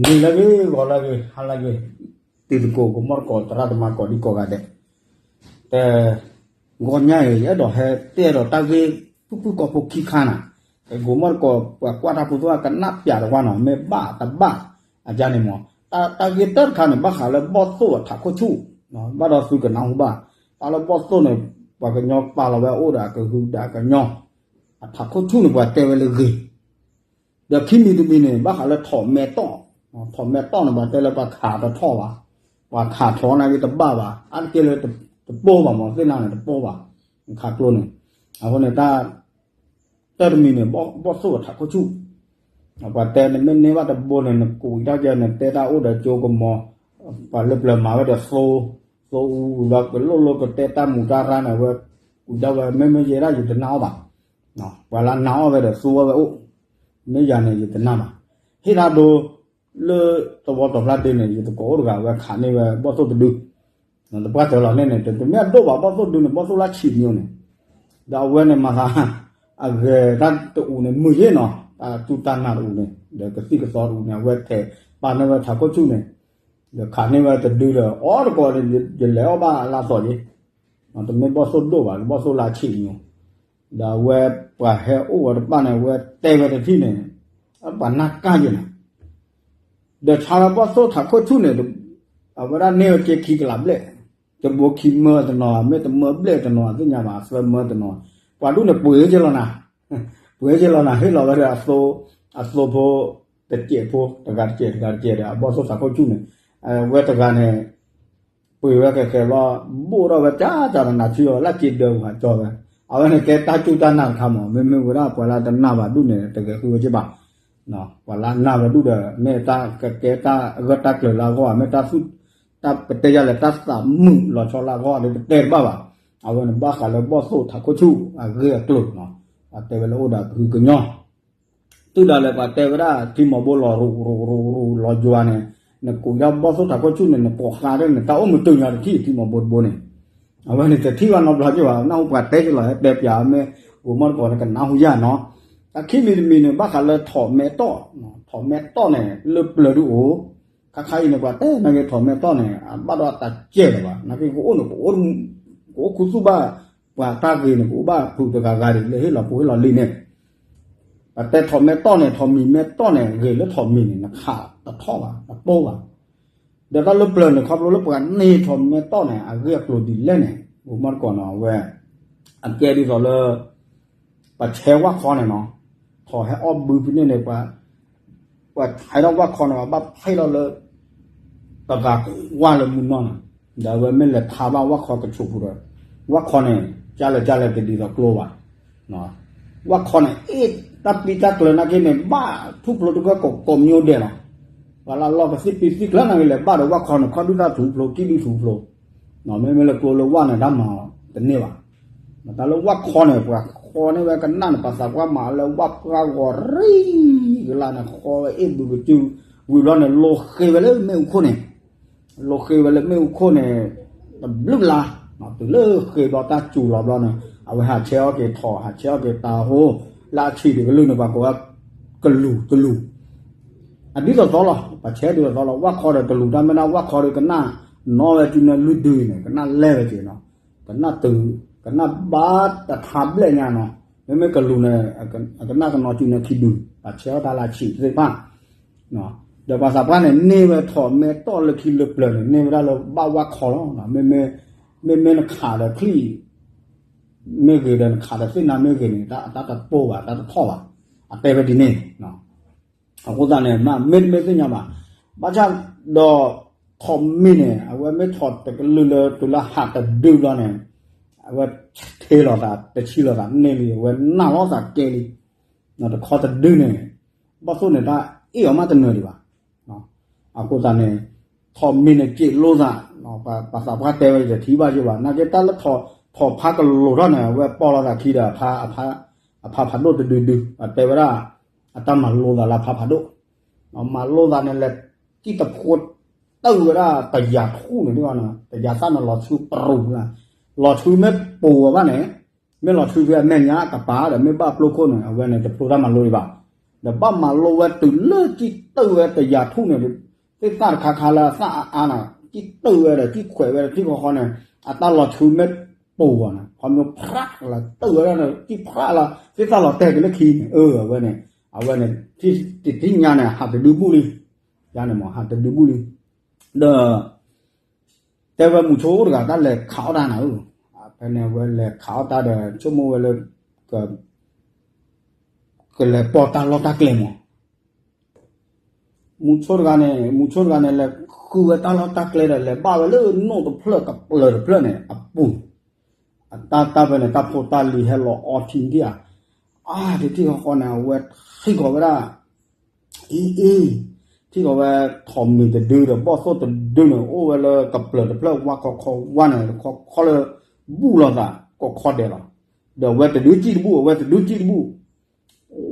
နံၤလၢအဂ့ၤ ဂီၤလၢအဂ့ၤ ဟါလၢအဂ့ၤ, တံၤသကိး ကိးမီၢ်သကိး သရၣ်သမါကိးဒံကိးဂၤဒဲး, တဂီၤညါအံၤ ယအဲၣ်ဒိးဟဲတဲဒီးတၢ်ဂ့ၢ်ဖုၣ်ဖုၣ်ကိာ်ဖိခံခါနၤ, ကိးမီၢ်သကိး ပှၤကွၢ်တၢ်ဖိသ့ၣ်တဖၣ် ကနၣ်ပၠးတဝၢ်နီၤ, မ့ၢ်ဘၣ်တဘၣ်အကါန့ၣ်မး, တၢ်ဂ့ၢ်တၢတခါန့ၣ် ဘၣ်ဃးလၢဘီၣ်သိၣ်အထးခိၣ်ဆူၣ်, ဘၣ်ဒီးသုကနၢ်ဟူဘၣ်, တၢ်လၢဘီၣ်သိၣ်န့ၣ် ပှၤကညီပာ်လီၤဝဲအိၣ်ဒီးအကဟုးဒီးအကညီ, အထးခိၣ်ဆူၣ်န့ၣ် ပှၤတဲဝဲလၢဂ့ၤ ဒီးခံမံၤတမံၤန့ၣ် ဘၣ်ဃးလၢထိးမဲတီၣ်, ထိးမဲတီၣ်န့ၣ် ပှၤတဲလၢပှၤခးတထီၣ်ဘၣ်, ပှၤခးထီၣ်နာ်က့တဘၣ်ဘၣ်, အါတက့ၢ်လၢတပိၢ်ဘၣ်မး သ့ၣ်နၤန့ၣ် တပိၢ်ဘၣ်, ခးကျိန့ၣ်, အဃိန့ၣ် တၢ်တမံၤန့ၣ် ဘီၣ်သိၣ်အထးခိၣ်ဆူၣ်, ပှၤတဲနမ့ၢ်န့ၢ်ဘၣ်တဘိန့ၣ် နကူးတၢ်ကဲ နတဲတၢ်အိၣ်ဒီးကၠိကမီၤ, ပှၤလၢပျၢၤမၤဝဲဒီးသိ, သိအူဒီးကလိၣ်လိၣ်ကတဲတၢ်မူးတၢ်ရၢ်န့ၣ် အဝဲကူးတၢ်ဝဲ မ့မ့ၢ်ယဲဒၣ်ယတနာ်အီၤဘၣ်, ပှၤလၢနာ်အီၤဝဲဒီးသိအီၤဝဲအိၣ်, မ့ၢ်ယၤန့ၣ် ယတနာ်ဘၣ်, ဟ့ၣ်တၢ်ဒိ လၢသဝီတီၤဖျါဒ့န့ၣ် ယသကိးအိၣ်တဂၤ အဝဲခးန့ၢ်ဝဲဘီၣ်သိၣ်တဒု, တပှၢ်တၢၢ်လီၤန့ၣ်န့ၣ် တမ့ၢ်အဒိၣ်ဘၣ် ဘီၣ်သိၣ်ဒုန့ၣ် ဘီၣ်သိၣ်လၢဆံးမံၤန့ၣ်, ဒီးအဝဲန့ၣ်မၤသး အဂဲၤတၢ်တအူးန့ၣ် မုာ်ယ့ၣ်နီၤ, တၢ်စူၢ်တၢ်နာ်တအူးန့ၣ် ဒီးကသံၣ်ကသီတအူးန့ၣ် အဝဲထဲးပာ်န့ၢ်ဝဲထးခိၣ်ဆူၣ်န့ၣ်, ဒီးခးန့ၢ်ဝဲတဒုဒီး အီၤတကိးန့ၣ် ယလဲၤအီၣ်ဘၣ်အလါသီယ့ၣ်, တမ့ၢ်ဘီၣ်သိၣ်ဒိၣ်ဘၣ် ဘီၣ်သိၣ်လၢဆံးမံၤ, ဒီးအဝဲပှၤဟဲအိၣ်ဝဲတဖၣ်န့ၣ် အဝဲတဲဝဲတထံၣ်န့ၣ်, ပှၤနၢ်ကၢ်ယဲၢ်န့ၣ် ဒီးဆါဝဲဘီၣ်သိၣ်ထးခိၣ်ဆူၣ်န့ၣ်, အဝဲဒၣ်န့ၢ်ဝဲက့ခံကလးဘျဲၣ်, တဘိခံမၢတနီၤ မ့ၢ်တမၢဘျဲၣ်တနီၤ သ့ၣ်ညါဘၣ် သၢမၢတနီၤ, ပှၤဒူၣ်န့ၣ်ပှ့ၤက့လီၤနၤ, ပှ့ၤက့လီၤနၤ ဟ့ၣ်လီၤဝဲဒီးအသိ, အသိဖိ, တစဲးဖိ တဂၤတစဲး တဂၤတစဲးဒီး အဘီၣ်သိၣ်ထးခိၣ်ဆူၣ်န့ၣ်, အဝဲတဂၤန့ၣ် ပှ့ၤဝဲကဲကဲဘျီ, ဘိၣ်ထီၣ်ဝဲကၢ်ကၢ်နးနးထံအီၤ လၢစ့ဒၢးဝဲကၠီဝဲ, အဝဲန့ၣ်ကဲတၢ်စူၢ်တၢ်နာ်တခါမး မ့မ့ၢ်ဝဲဒၣ်ပှၤလၢတနာ်ဘၣ်ဒူၣ်န့ၣ် တဂဲၤဃုဝဲက့ဘၣ်, ပှၤလၢနာ်ဝဲဒူၣ်ဒီး မ့ၢ်တၢ်ကကဲတၢ်ဂၢၢ်တၢ်ကျၢၤလၢအဂီၢ် မ့ၢ်တၢ်သူၣ်, တၢ်ပတဲယၤလဲၣ် တၢ်သးမုာ်လီၤဆီလၢအဂီၢ်ဒီး ပတဲတဘၣ်ဘၣ်, အဝဲန့ၣ်ဘၣ်ဃးလၢဘီၣ်သိၣ်ထးခိၣ်ဆူၣ်အဂ့ၢ်အကျိၤ, ပှၤတဲဝဲလၢအိၣ်ဒီးကဟုကညီ တုၤဒၣ်လဲာ်ပှၤတဲဝဲဒၣ် ထံမီၤဘိလီၤရူးရူးရူးရူးလီၤယွၤန့ၣ်, နကူးယါဘီၣ်သိၣ်ထးခိၣ်ဆူၣ်န့ၣ် နပိာ်ဃါဒီးန့ၣ် တၢ်အိၣ်မုာ်တုၤညီတထံၣ် ထံမီၤဘိတဘိန့ၣ်, အဝဲန့ၣ်တထံၣ်ဘၣ်နီတဘျီက့ဘၣ် နၢ်ဟူပှၤတဲက့လီၤ ဟဲတဲပၠးမ့ၢ် ဂိၤမီၢ်တကိးန့ၣ် ကနၢ်ဟူယၤနီၤ, တၢ်ခံမံၤတမံၤန့ၣ် ဘၣ်ဃးလၢထိးမဲတီၣ်, ထိးမဲတီၣ်န့ၣ် လၢပျၢၤဒုအိၣ်, ခါခါအံၤန့ၣ် ပှၤတဲနာ်က့ထိးမဲတီၣ်န့ၣ် အဘၣ်ဒီးတၢ်ကဲလၢၤဘၣ် နာ်က့ကအိၣ်န့ၣ် ကအိၣ်ခူသူၣ်ဘၣ်, ပှၤတၢ်ဂ့ၤန့ၣ် ကအိၣ်ဘၣ်ဖုးတဂၤဂၤဒံး လၢဟ့ၣ်လီၤပူၤဟ့ၣ်လီၤလံန့ၣ်, ပတဲထိးမဲတီၣ်န့ၣ် ထိးမံၤမဲတီၣ်န့ၣ် ဂ့ၤလၢထိးမံၤန့ၣ် နခးတထီၣ်ဘၣ် တပိၢ်ဘၣ်, ဒီးတၢ်လၢပျၢၤန့ၣ် ခီဖျိလၢပှၤန့ၢ်ထိးမဲတီၣ်န့ၣ် အဂ့ၢ်အကျိၤဒ်လဲၣ်န့ၣ် ဂိၤမီၢ်တကိးနီၤ အဝဲ အကဲဒ်သိးလၢ ပှၤဆဲးဝၣ်ခီန့ၣ်နီၤ, ထိးဟဲအီၣ်ဘုဖဲန့ၣ်န့ၣ် ပှၤဟဲထီၣ်ဝၣ်ခီန့ၣ် ပှၤဘၣ်ဖဲးလီၤလၢ တဂၤကွၢ်လၢမုၢ်နီၢ်န့ၣ်, ဒီးအဝဲမ့ၢ်လဲၤထါဘၣ်ဝၣ်ခီကဆိးပူၤဒီး ဝၣ်ခီန့ၣ် ကၢ်လဲၣ်ကၢ်လဲၣ်တဒ်သိးကျိဘၣ်, ဝၣ်ခီန့ၣ် အ့ၣ်တၢ်ပံတၢ်ကျၢၤနာ်က့န့ၣ် ဘၣ်ထူၣ်ဖျိတဂၢၢ်ကိးကိးမံၤဒဲးလီၤ, ပှၤလၢအလီၢ်ကသံၣ်ပံသံၣ်ကျၢၤနာ်က့လဲၣ် ဘၣ်ဒီးဝၣ်ခီန့ၣ် ခီၣ်ဒုၣ်တၢ်ထူဖျိ ကံၣ်ဒုၣ်ထူဖျိ မ့မ့ၢ်လၢကျိလၢဝၣ်န့ၣ် တၢ်မၤအီၤတန့ၢ်ဘၣ်, တၢ်လၢဝၣ်ခီန့ၣ် ပှၤခီန့ၢ်ဝဲကနၣ်န့ၣ် ပှၤသးပှၢ်မၤလၢဝၣ်ပှၢ်ဂီၤရံၣ်ကလါန့ၣ် ခီဝဲအ့ၣ်ဘုကစု ဝံၤဘျီန့ၣ် လိဃ့ဝဲလၢမ့ၣ်အူခိၣ်န့ၣ်, လိဃ့ဝဲလၢမ့ၣ်အူခိၣ်န့ၣ် တဘျုးလါ, တုၤလၢဃ့ဘျီတၢ်စူၤလီၤဘျီန့ၣ် အဝဲဟးဆဲးအီၣ်က့ၤထိး ဟးဆဲးအီၣ်က့ၤတၤဟိ လၢအဆံးတကလုာ်န့ၣ် ပှၤကိးဝဲ ကလူၤတလူၤ အဒ်သိးသိးလီၤ ပှၤဆဲးဒ်သိးသိးလီၤ ဝၣ်ခီဒီးတလူၤ တၢ်မ့ၢ်ဒၣ်ဝၣ်ခီဒီးကနၣ်နီၢ်ဝဲစုနၢလွံၢ်ဒုန့ၣ် ကနၣ်လဲၢ်ဝဲက့ၤနီၤ, ကနၣ်တုၤ ကနၣ်ဘါတထါဘျဲၣ်ညါနီၤ, မ့မ့ၢ်ကလူၤန့ၣ် အကနၣ်ကနီၤစုနၢခံဒု ပှၤဆဲးအီၣ်တၢ်လၢဆံးသ့ၣ်တဖၣ်, ဒီးပှၤသးပှၢ်န့ၣ် န့ၢ်ဝဲထိးမဲတီၢ်လၢခံလၢပျၢၤန့ၣ် န့ၢ်ဝဲဒၣ်လၢဘၣ်ဝၣ်ခီလီၤ, မ့မ့ၢ်နခးဒီးချံၣ် မ့ၢ်ဂ့ၤဒီးနခးဒီးသ့ၣ်နါမ့ၢ်ဂ့ၤန့ၣ် တၢ်တပိၢ်ဘၣ် တၢ်တထီၣ်ဘၣ်, အတဲဝဲဒ်န့ၣ်, အဃိသတးန့ၣ် မ့တမ့ၢ်သ့ၣ်ညါဘၣ်, ဘၣ်ဆၣ်ဒီး ထိးမံၤန့ၣ် အဝဲမ့ၢ်ထိးတကလုာ်လၢတုၤလၢဟးတဒုဘျီန့ၣ် အဝဲထ့လိာ်သး တဆံလိာ်သးန့ၢ်လံ အဝဲနာ်လိာ်သးကဲလံ, တခီတဒုန့ၣ် ဘီၣ်သိၣ်န့ၣ် တၢ်အ့ၣ်အီၤမးတနၢၤဒံးဘၣ် အဃိသတးန့ၣ် ထိးမံၤန့ၣ် စ့းလိာ်သး, ပှၤသးပှၢ်တဲဝဲ ယတထံၣ်ဘၣ်ယိၣ်ဘၣ် နာ်က့တၢ်လၢထိးဖးကလိၤထီၣ်န့ၣ် အဝဲပိာ်လိာ်သးခံဒီး အဖါဖးဒိၣ်တဒုဒု အတဲဝဲဒၣ် အတၢ်မၤလိသးလၢအဖါဖးဒိၣ်, မၤလိသးန့ၣ်လဲၤ စံၣ်တဖိတၢၢ်ဝဲဒၣ်တယၤထူၣ်န့ၣ် တယၤသၣ်န့ၣ် လီၤဆူပရူၤ, လီၤဆူမ့ၢ်ပူၤအီၤဘၣ်န့ၣ်, မ့ၢ်လီၤဆူဖဲအမဲာ်ညါကပၤဒီး မ့ၢ်ဘၣ်ပျိခိၣ်န့ၣ် အဝဲန့ၣ်တဖျိတၢ်မၤလိဒံးဘၣ်, ဒီးဘၣ်မၤလိဝဲတုၤလၢကံၣ်တၢၢ်ဝဲတယၤထူၣ်န့ၣ်, သ့ၣ်သၣ်တခါခါလၢအသၣ်အါအါန့ၣ် ကံၣ်တၢၢ်ဝဲဒီးကံၣ်ခွဲးဝဲဒီးထံၣ်ဃီဃီန့ၣ်, အတၢ်လီၤဆူမဲာ်ပိာ်ဂီၤန့ၣ် ခီမ့ၢ်ဖြးလီၤတၢၢ်ဝဲဒၣ်န့ၣ် ကံၣ်ဖြးလီၤ သ့ၣ်သၣ်လီၤတဲာ်က့ၤလၢခံန့ၣ်, အဝဲန့ၣ်, အဝဲန့ၣ်, တသ့ၣ်ညါန့ၣ် ဟးတဒုဘူၣ်လံ, ယန့ၣ်မ့ၢ်ဟးတဒုဘူၣ်လံ, ဒီး တဲဝဲမုဆိအိၣ်တဂၤတၢ်လဲၤခးအီၣ်တၢ်နၤဧၢ, ဖဲန့ၣ်အဝဲလဲၤခးအီၣ်တၢ်ဒီး ဆိကမိၣ်ဝဲလၢ ကလဲၤပိာ်တၢ်လီၢ်တၢ်ကျဲမး, မုဆိတဂၤန့ၣ်, မုဆိတဂၤန့ၣ် လဲၤဃုဝဲတၢ်လီၢ်တၢ်ကျဲဒီး လဲၤဘၣ်ဝဲလၢနိၣ်တဖျၢၣ်ကပျၢၤတဖျၢၣ်န့ၣ်အပူၤ, အတၢ်တၢ်ဖဲန့ၣ် တၢ်ဖိတၢ်လံၤဟဲလီၤအီထံဒံၣ်ဧါ, အါ တထံၣ်ဃီဃီန့ၣ် အဝဲထံၣ်ကီးဝဲဒၣ် အံၤအံၤ, ထံၣ်ကီးဝဲ ထိးမံၤတဒုဒီးဘီၣ်သိၣ်တဒုန့ၣ် အိၣ်ဝဲလၢကပျၢၤတဖျၢၣ်ဝါခီခီဝါန့ၣ် တခီခီလၢ ဘူၣ်လိာ်သး ကိးခီဒဲးလီၤ, ဒီးအဝဲတဒုစံၣ်တဘူၣ် အဝဲတဒုစံၣ်တဘူၣ်,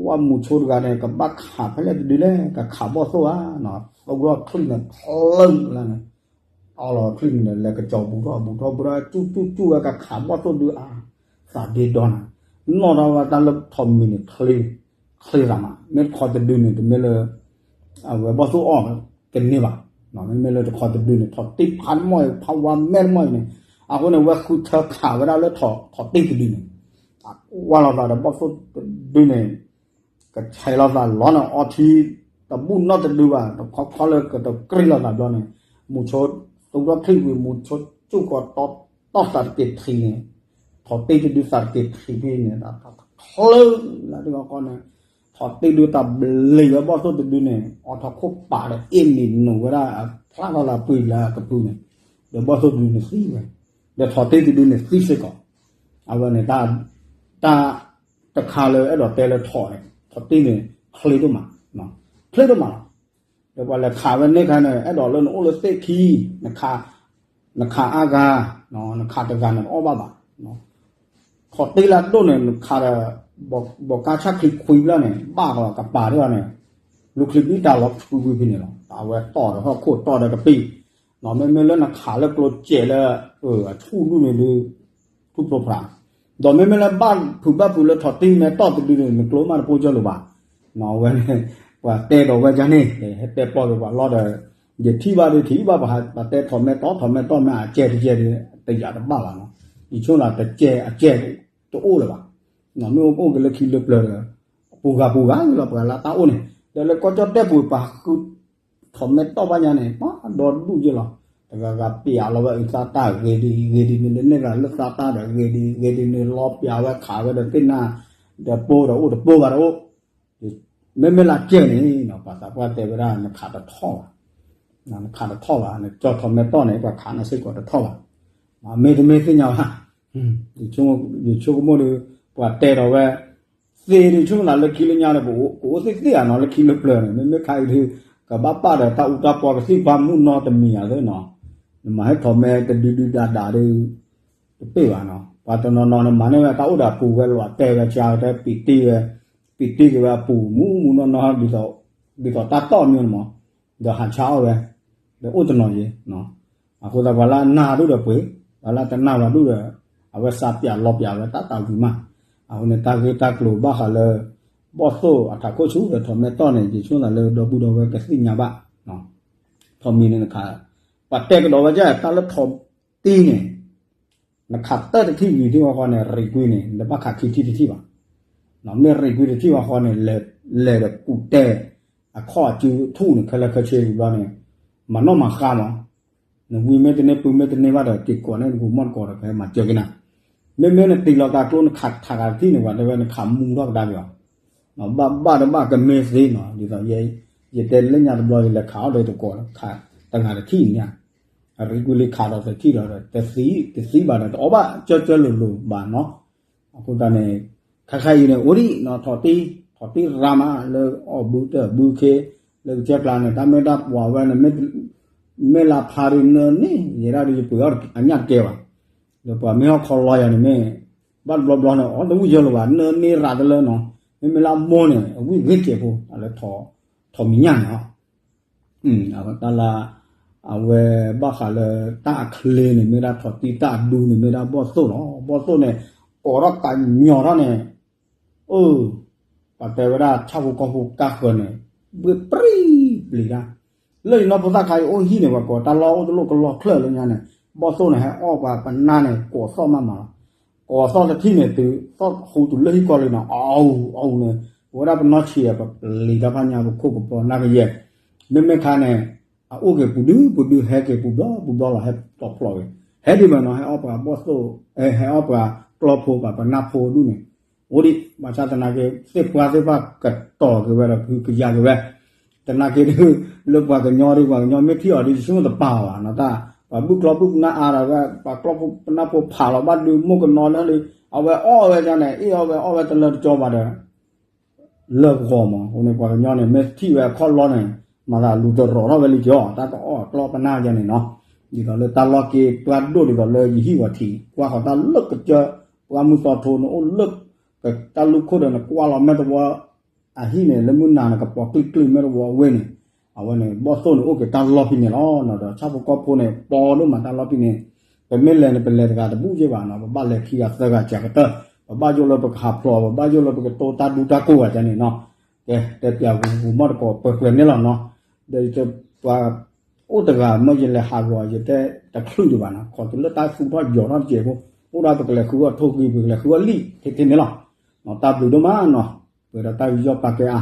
ဝဲမုဆိတဂၤန့ၣ် ကဘၣ်ခးဖဲလဲၣ်တဒုလဲၣ် ကခးဘီၣ်သိၣ်ဧါ, သူၣ်ထီၣ်ချံၣ်န့ၣ် ချၢၣ်လၢန့ၣ် အီလီၤချံၣ်န့ၣ် လဲၤကစီၤဘူးထီၣ်ဘူးထီၣ်ဘူးထီၣ် ကၠူၣ်ကၠူၣ်ကၠူၣ်ဝဲကခးဘီၣ်သိၣ်ဒုအါ, သးဒ့ဒီနၤ, နီၣ်ထီၣ်ဝဲတၢ်လၢထိးမံၤန့ၣ် ချ့သးမး မ့ၢ်တခီတဒုန့ၣ် တမ့ၢ်လၢ အဝဲဘီၣ်သိၣ်အီၣ်တန့ၢ်ဘၣ်, မ့မ့ၢ်လၢတခီတဒုန့ၣ် ထိးတ့ၢ်ဖးတမီၢ်အံၤ ဖးဝါမဲာ်တမီၢ်အံၤန့ၣ်, အဃိန့ၣ် ဝဲဃုထၢခးဝဲဒၣ်လၢထိးတ့ၢ်တဒုန့ၣ်, ဝါလိာ်သးဒီးဘီၣ်သိၣ်တဒုန့ၣ် ကဆဲးလိာ်သးလီၤန့ၣ် အီထံတဘူၣ်နီတဒုဘၣ် တခီခီလၢကတကြံလိာ်သးဘျီန့ၣ်, မုဆိသူၣ်ထီၣ်ချံၣ်ဝံၤ မုဆိကၠူၣ်ကီးတီတီသးတက့ၤထံးန့ၣ်, ထိးတ့ၢ်တဒုသးတက့ၤထံးဖဲန့ၣ် ချၢၣ်လၢတဂီၤဃီန့ၣ်, ထိးတ့ၢ်ဒုတၢ်ဘျံးဝဲဘီၣ်သိၣ်တဒုန့ၣ် အီထီၣ်ခိၣ်ပာ်ဒီးအ့ၣ်နံၤနုာ်ဝဲဒၣ် ဖျါထီၣ်လၢအပှ့ၤလၢအကပုၢ်န့ၣ်, ဒီးဘီၣ်သိၣ်တဒုန့ၣ်သံဝဲ, ဒီးထိးတ့ၢ်တဒုန့ၣ်သံစ့ၢ်ကီး, အဝဲန့ၣ် တၢ် တခါလၢအဲၣ်ဒိးတဲလၢထိးန့ၣ် ထိးတ့ၢ်န့ၣ် ချ့ဒိၣ်မး, ချ့ဒိၣ်မးလီၤ, ဒီးပှၤလဲၤခးဝဲန့ၣ်ခါန့ၣ် အဲၣ်ဒိးလၢနအိၣ်လၢသ့ၣ်ခံ, နခးအါဂၤ, နခးတဂၤန့ၣ်တအီၣ်ဘၣ်ဘၣ်, ထိးတ့ၢ်လၢအဒိၣ်န့ၣ် နခးဒီး ဘီကါဆၣ်ချံခွံဘျီန့ၣ် ဘၣ်ဃီကပၤဒၣ်န့ၣ်, လူချံဘံတၢ်လီၤကွံကွံဖဲန့ၣ်လီၤ, အဝဲတီၢ်ဒီးဟီၣ်ခိၣ်တီၢ်ဒီးကပံာ်, မ့မ့ၢ်လၢနခးလၢကျိၤစဲးလၢ အဆူၣ်ဒူၣ်န့ၣ်ဒုး ထူၣ်ဖျိဖျါ, ဒီးမ့မ့ၢ်လၢဘၣ်ဖုးဘၣ်ဖုးလၢထိးတ့ၢ်မဲာ်တီၢ်တဒုန့ၣ် နကျိမးတပိၢ်ကၢလိာ်ဘၣ်, အဝဲန့ၣ် ပှၤတဲဒီးဝဲဒ်န့ၣ် ဟဲတဲပီၢ်က့ၤပှၤလီၤဒီး ယထံၣ်ဘၣ်ဒုးထံၣ်ဘၣ် ပှၤတဲထိးမဲာ်တီၢ် ထိးမဲာ်တီၢ်မ့ၢ်အကဲတကဲဒုး တယာ်တဘၣ်ဘၣ်နီၤ, ယဆိလၢတကဲအကဲတအိၣ်လၢၤဘၣ်, မ့ၢ်အိၣ်ကအိၣ်က့ၤလၢခံလၢပျၢၤဒီး ပူၤဂၤပူၤဂၤလီၤ ပှၤလၢတၢ်အိၣ်န့ၣ် ဒီးလၢကီၢ်ကၠီၣ်တဲၣ်ပူၤ ပှၤဃု ထိးမဲာ်တီၢ်ဘၣ်ညါန့ၣ် ပှၤဒီဒူၣ်ယ့ၢ်လီၤ, တဂၤဂၤပျးလီၤဝဲအုးသးတၢ်ဂ့ၤဒံးဂ့ၤဒံးန့ၣ် လၢန့ၢ်ဂၤလၢသးတၢ်ဒီးဂ့ၤဒံးဂ့ၤဒံးန့ၣ် လီၤပျးဝဲခးဝဲဒီးသ့ၣ်နၢ် ဒီးပိဒီးအိၣ်တပိၢ်ဂၤတအိၣ်, မ့မ့ၢ်လၢကဲန့ၣ် ပှၤသးပှၢ်တဲဝဲဒၣ် နခးတထီၣ်ဘၣ်, နခးတထီၣ်ဘၣ် နကၠီထိးမဲာ်တီၢ်န့ၣ် ပှၤခးနၤစ့ၢ်ကီးတထီၣ်ဘၣ်, မ့တမ့ၢ်သ့ၣ်ညါဘၣ်, ယဆိကမိၣ်ဒီး ပှၤတဲဒီးဝဲ သ့ၣ်ဒုးဆိကမိၣ်သးလၢခံလၢညါဒီး ကအိၣ်သ့ၣ်သ့ၣ်ဧါနီၤ လၢခံလၢပျၢၤန့ၣ် မ့မ့ၢ်ခါအံၤဒုး ကဘၣ်ပာ်ဒီးတၢ်အူတၢ်ပီကသံၣ်ပှၢ်မုၢ်နီတမံၤဧါသ့နီၤ, နမၤဟဲထိးမဲာ်တဒုဒုဒၣ်ဒၣ်ဒီး တပ့ၢ်ဘၣ်နီၤ, ပှၤတနီၤနီၤန့ၣ် မၤန့ၢ်ဝဲတၢ်အိၣ်ဒီးအပူၤဝဲလီၤ အတဲဝဲဆါဝဲတဲ ပံးတ့ၢ်ဝဲ, ပံးတ့ၢ်က့ၤဝဲအပူၤမုၢ်မုၢ်နီၢ်နီၢ် ဒ်သိးတၢ်တီၢ်မ့ၢ်န့ၣ်မး, ဒီးဟးဆါအီၣ်ဝဲ, ဒီးအိၣ်တနီၤယံၤ, အဃိသတးပှၤလၢအနၢ်ဒူၣ်ဒီးပှ့ၤ, ပှၤလၢတနၢ်ဘၣ်ဒူၣ်ဒီး အဝဲစးပျးလီၤပျးဝဲတၢ်သးဝံၤမး, အဃိန့ၣ် တၢ်ဂ့ၢ်တၢ်ကျိၤဘၣ်ဃးလၢ ဘီၣ်သိၣ်အထးခိၣ်ဆူဒီးထိးမဲာ်တီၢ်န့ၣ် ယဆိကမိၣ်သးလၢဒီပုၢ်ဒီဝဲၢ်ကသ့ၣ်ညါဘၣ်, ထိးမံၤန့ၣ်နခး, ပှၤတဲကဒီးဝဲဒ်တၢ်လၢထိးတ့ၢ်န့ၣ် နခးတၢၢ်တထံၣ်ဝံၤထံၣ်ဃီဃီန့ၣ် ရံးကွံန့ၣ် နဘၣ်ခးခံထံၣ်တထံၣ်ဘၣ်, မ့ၢ်ရံးကွံတထံၣ်ဃီဃီန့ၣ် လဲၤဒီးကူးတဲ အခီၣ်အစုထူၣ်န့ၣ် ခဲလၢာ်ခဲဆ့ဝံၤဘျီန့ၣ် မၤနီၣ်မၤဃါမး, နဝံမ့ၢ်တန့ၢ်ပုၢ်မ့ၢ်တန့ၢ်ဘၣ်ဒီး က့ၤကိးန့ၢ်နကူမီၢ်တကိးဒီး ကဟဲမၤစၢၤက့ၤနၤ, မ့မ့ၢ်နတံၤလီၤကးကျိနခးထးဂၤတထံၣ်န့ၣ် ပှၤတဲဝဲနခးမူထီၣ်ကဒါက့ၤအီၤ ဘၣ်ဘၣ်တဘၣ်ကမ့ၢ်သ့နီၤ ဒ်သိး ယတဲလၢညါတဘျီ ယလဲၤခးအီၣ်ဒီးတကိး ခးတဂၤတထံၣ်န့ၣ်, အရံးကွံလံခးဒီးတထံၣ်ဒီး တသံဘၣ်ဒီး တအီၣ်ဘၣ်ကၠီကၠီလိၤလိၤဘၣ်နီၤ, အဃိသတးန့ၣ် ခဲခါအံၤန့ၣ် အိၣ်ဒံးနီၤ ထိးတ့ၢ် ထိးတ့ၢ်ရါမး လၢအီၣ်ဘုတၢ်ဘုခ့ လၢကစၢ်ကျါန့ၣ် တၢ်မ့ၢ်တၢ်ပှၤဝဲန့ၣ် မ့ၢ်လၢဖါဒုးနၢန့ၣ် ယဲဒၣ်ဒုးယပှ့ၤအီၣ်အညၣ်တကဲဘၣ်, ဒီးပှၤမ့ၢ်ဟီၣ်ခီလီယၤန့ၣ်မ့ၢ် ဘၣ်တဘျီဘျီန့ၣ် အီၣ်တဝံၣ်ယၢလီၤဘၣ် နၢန့ၢ်ရးတလၢနီၤ, မ့မ့ၢ်လၢအမိၢ်န့ၣ် အဝံၣ်ဂ့ၤကဲးဖိ လၢထိးမံၤညၣ်န့ၣ်လီၤ အဝဲတၢ်လၢ အဝဲဘၣ်ဃးလၢတၢ်အချ့န့ၣ် မ့ၢ်ဒၣ်ထိးတံၢ် တၢ်အဒူန့ၣ် မ့ၢ်ဒၣ်ဘီၣ်သိၣ်လီၤ. ဘီၣ်သိၣ်န့ၣ် ကိးထီၣ်ကညီၤထီၣ်န့ၣ် အၢ ပှၤတဲဝဲဒၣ်ဆၣ်ဖိကီၢ်ဖိကါဃၢၤန့ၣ် ဘှ့ၣ်ပြံပျံၤတၢ်, လၢယနီၢ်ဖိသၣ်ခါအံၤအိၣ်ဟံၣ်န့ၣ် ပှၤကိးတၢ်လီၢ်အိၣ်တလိၣ်ကလီၢ်ချၢၣ်လၢညါန့ၣ် ဘီၣ်သိၣ်န့ၣ် ဟဲအီၣ်ပှၤပနၢ်န့ၣ် ကိးသီၣ်မးမးလီၤ. ကိးသီၣ်တထံၣ်န့ၣ် တုၤသီၣ်ဟူတုၤလၢဟံၣ်ကီၢ်လံနီၤ အီၣ်အီၣ်န့ၣ် ပဝဲဒၣ်ပနီၢ်ဆံးအပပျံၤတၢ်ဖးညါပခိၣ်ပပီၤနၢ်ကယဲၢ်, မ့မ့ၢ်ခါန့ၣ် အအိၣ်က့ၤပူၤဒုပူၤဒု ဟဲက့ၤပူၤဘျီပူၤဘျီလီၤ ဟဲတီၤဖျိးက့ၤ ဟဲဒ်မးနီၤ ဟဲအီၣ်ပှၤဘီၣ်သိၣ် ဟဲအီၣ်ပှၤကျီဖိပှၤပနၢ်ဖိဒူၣ်န့ၣ် အိၣ်ဒံး ဘၣ်ဆၣ်သနာ်က့ သ့ၣ်ပှၢ်သ့ၣ်တဖၣ်ကတီၤက့ၤဝဲဒီးကဟုကယာ်က့ၤဝဲ, သနာ်က့ဒုး လၢပှၤကညီဒုး ပှၤကညီမ့ၢ်ထံၣ်အီၤဒုး ယဆိကမိၣ်တပာ်ဘၣ်နီၤ တၢ် ပှၤဘုၣ်ကျီဘုၣ်ပနၢ်အါဒီးဝဲ ပှၤကျီဖိပနၢ်ဖိဖးလီၤဘၣ်ဒုး မိၢ်ကနီၤလၢလံ အဝဲအီၣ်ဝဲဒၣ်န့ၣ် အ့ၣ်အီၣ်ဝဲအီၣ်ဝဲတလၢတကၠီဘၣ်ဒီး လၢပဂီၢ်မး အဃိန့ၣ် ပှၤကညီန့ၣ် မ့ၢ်ထံၣ်ဝဲအခီၣ်လီၢ်န့ၣ် မၤသးလူၤတရီၤထီၣ်ဝဲလံကီး တၢ်တအီၣ်ကျီပနၢ်ယဲန့ၣ်နီၤ, ဒ်သိးလၢတၢ်လီၢ်က့ပှၢ်ဒိၣ်ဒ်သိးလၢယဟံၣ်ဂီၤထံး ကွၢ်ဃီၤတၢ်လၢကစၢၢ် ပှၢ်မုၢ်သီထိန့ၣ် အိၣ်လၢ တၢ်လူၢ်ခိၣ်ဒီး နကွၢ်လီၤမဲာ်သဝီ အဟံၣ်န့ၣ် လၢမုၢ်နၤန့ၣ် ကပီၤကျံၣ်ကျံၣ်မဲာ်သဝီအဝ့ၢ်န့ၣ်, အဝဲန့ၣ် ဘီၣ်သိၣ်န့ၣ် အိၣ်က့ၤတၢ်လီၢ်ဖဲန့ၣ်လီၤ. ဒီးဆၣ်ဖိကီၢ်ဖိန့ၣ် ပီဒိၣ်မးတၢ်လီၢ်ဖဲန့ၣ်, ပမ့ၢ်လဲၤန့ၣ် ပလဲၤတဂၤတဘူၣ်ယ့ၢ်ဘၣ်နီၤ, ပဘၣ်လဲၤခံဂၤသၢဂၤစှၤကတၢၢ်, ပဘၣ်ယိၣ်လၢပကဟးဖျိး ပဘၣ်ယိၣ်လၢပကတိတၢ်ဒူတၢ်ကိၢ်ဂၤန့ၣ်နီၤ, ကဲ တဲပၠးဂူၤဂူၤမီၢ်တကိးပှဲၤပှဲၤန့ၣ်လီၤနီၤ, ဒီးယတဲပှၤ အိၣ်တဂၤမ့ၢ်ယလဲၤဟးဂီၤ ယတဲတချုးဒံးဘၣ်နီၤ, ခီးတုၤလၢတၢ်သူၣ်ထီၣ်ယီၤထီၣ်တစဲးဖိ, အိၣ်ဒၣ်ပကလဲၤဃုအီၣ်ထိၣ်ဂံၢ် ပကလဲၤဃုအီၣ်လံာ် ထဲထဲန့ၣ်လီၤ. တၢ်ဘျုးဒိၣ်မးနီၤ, ပှဲၤဒီးတၢ်ယူးယီၣ်ပာ်ကဲအါ